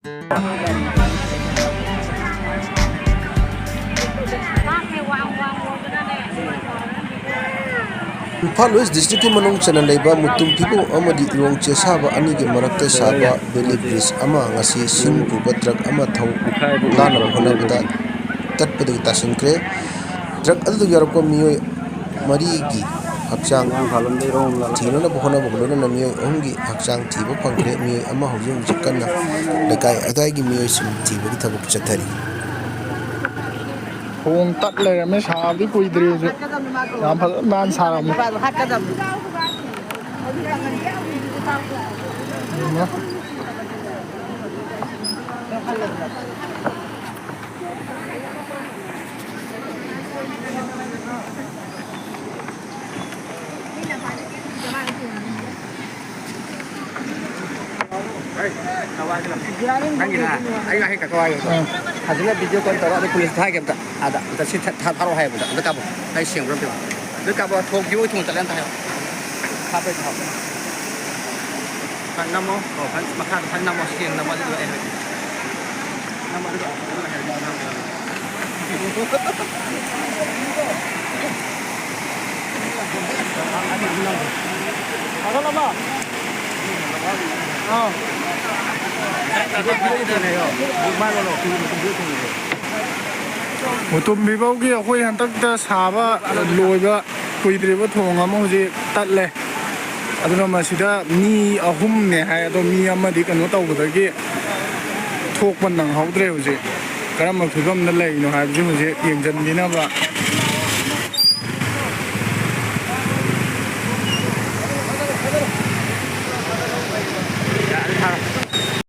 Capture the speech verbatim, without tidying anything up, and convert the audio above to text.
Imphal west ꯗꯤꯁꯇ꯭ꯔꯤꯛꯀꯤ ꯃꯅꯨꯡ ꯆꯟꯅ ꯂꯩꯕ ꯃꯨꯇꯨꯝ ꯐꯤꯕꯧ ꯑꯃꯗꯤ ꯏꯔꯣꯡ ꯆꯦꯁꯥꯕ ꯑꯅꯤꯒꯤ ꯃꯔꯛꯇ ꯁꯥꯕ ꯕꯦꯂꯤ ꯕ꯭ꯔꯤꯖ ꯑꯃ ꯉꯁꯤ ꯁꯤꯡ ꯄꯨꯕ ꯇ꯭ꯔꯛ ꯑꯃ ꯊꯧ ꯂꯥꯟꯅꯕ ꯍꯣꯠꯅꯕꯗ ꯇꯠꯄꯗꯒꯤ ꯇꯥꯁꯤꯟꯈ꯭ꯔꯦ꯫ ꯇ꯭ꯔꯛ ꯑꯗꯨꯗ ꯌꯥꯎꯔꯛꯄ ꯃꯤꯑꯣꯏ ꯃꯔꯤꯒꯤ ꯍꯛꯆꯥꯡ ꯊꯤꯅꯅꯕ ꯍꯣꯠꯅꯕꯒ ꯂꯣꯏꯅꯅ ꯃꯤꯑꯣꯏ ꯑꯍꯨꯝꯒꯤ ꯍꯛꯆꯥꯡ ꯊꯤꯕ ꯐꯪꯈ꯭ꯔꯦ꯫ ꯃꯤꯑꯣꯏ ꯑꯃ ꯍꯧꯖꯤꯛ ꯍꯧꯖꯤꯛ ꯀꯟꯅ ꯂꯩꯀꯥꯏ ꯑꯗꯥꯏꯒꯤ ꯃꯤꯑꯣꯏꯁꯤꯡ ꯊꯤꯕꯒꯤ ꯊꯕꯛ ꯆꯠꯊꯔꯤ꯫ ꯊꯣꯡ ꯇꯠ ꯂꯩꯔꯝꯃꯦ, ꯁꯥꯕꯗꯤ ꯀꯨꯏꯗ꯭ꯔꯤ ꯍꯧꯖꯤꯛ꯫ ꯌꯥꯝ ꯐꯖꯅ ꯅꯥꯟ ꯁꯥꯔꯝꯃꯦ꯫ ꯅꯪꯒꯤꯅ ꯑꯩ ꯋꯥꯍꯩ ꯈꯛꯇ ꯍꯥꯏꯒꯦ꯫ ꯐꯖꯅ ꯚꯤꯗꯤꯑꯣ ꯀꯣꯜ ꯇꯧꯔꯣ, ꯑꯗꯨ ꯄꯨꯂꯤꯁꯇ ꯍꯥꯏꯒꯦ ꯑꯝꯇ꯫ ꯑꯥꯗ ꯑꯝꯇ ꯁꯤ ꯊꯥ-, ꯊꯥ-, ꯊꯥꯔꯛꯑꯣ ꯍꯥꯏꯌꯦꯕ ꯑꯝꯇ꯫ ꯑꯝꯇ ꯀꯥꯞꯄꯣ꯫ ꯑꯩ ꯁꯦꯡꯕ꯭ꯔꯥ ꯑꯝꯇ ꯌꯦꯡꯉꯣ꯫ ꯑꯝꯇ ꯀꯥꯞꯄꯣ꯫ ꯊꯣꯡ ꯊꯤꯕꯣꯏ ꯊꯣꯡ ꯇꯠꯂꯦ ꯑꯝꯇ ꯍꯥꯏꯌꯣ꯫ ꯍꯥꯞꯄꯦ ꯍꯥꯞꯄꯦ꯫ ꯐꯟ ꯅꯝꯃꯣ꯫ ꯑꯣ, ꯐꯟ ꯃꯈꯥꯗ ꯐꯟ ꯅꯝꯃꯣ꯫ ꯁꯤ ꯅꯝꯃꯣ, ꯑꯗꯨꯒ ꯑꯩ ꯍꯥꯏꯔꯛꯀꯦ꯫ ꯅꯝꯃꯣ, ꯑꯗꯨꯒ ꯑꯩ ꯍꯥꯏꯔꯛꯀꯦ꯫ ꯃꯨꯇꯨꯝ ꯐꯤꯕꯧꯒꯤ ꯑꯩꯈꯣꯏ ꯍꯟꯗꯛꯇ ꯁꯥꯕ ꯂꯣꯏꯕ ꯀꯨꯏꯗ꯭ꯔꯤꯕ ꯊꯣꯡ ꯑꯃ ꯍꯧꯖꯤꯛ ꯇꯠꯂꯦ꯫ ꯑꯗꯨꯅ ꯃꯁꯤꯗ ꯃꯤ ꯑꯍꯨꯝꯅꯦ ꯍꯥꯏ, ꯑꯗꯣ ꯃꯤ ꯑꯃꯗꯤ ꯀꯩꯅꯣ ꯇꯧꯕꯗꯒꯤ ꯊꯣꯛꯄ ꯅꯪꯍꯧꯗ꯭ꯔꯦ꯫ ꯍꯧꯖꯤꯛ ꯀꯔꯝꯕ ꯐꯤꯕꯝꯗ ꯂꯩꯔꯤꯅꯣ ꯍꯥꯏꯕꯁꯤ ꯍꯧꯖꯤꯛ ꯌꯦꯡꯁꯤꯟꯕꯤꯅꯕ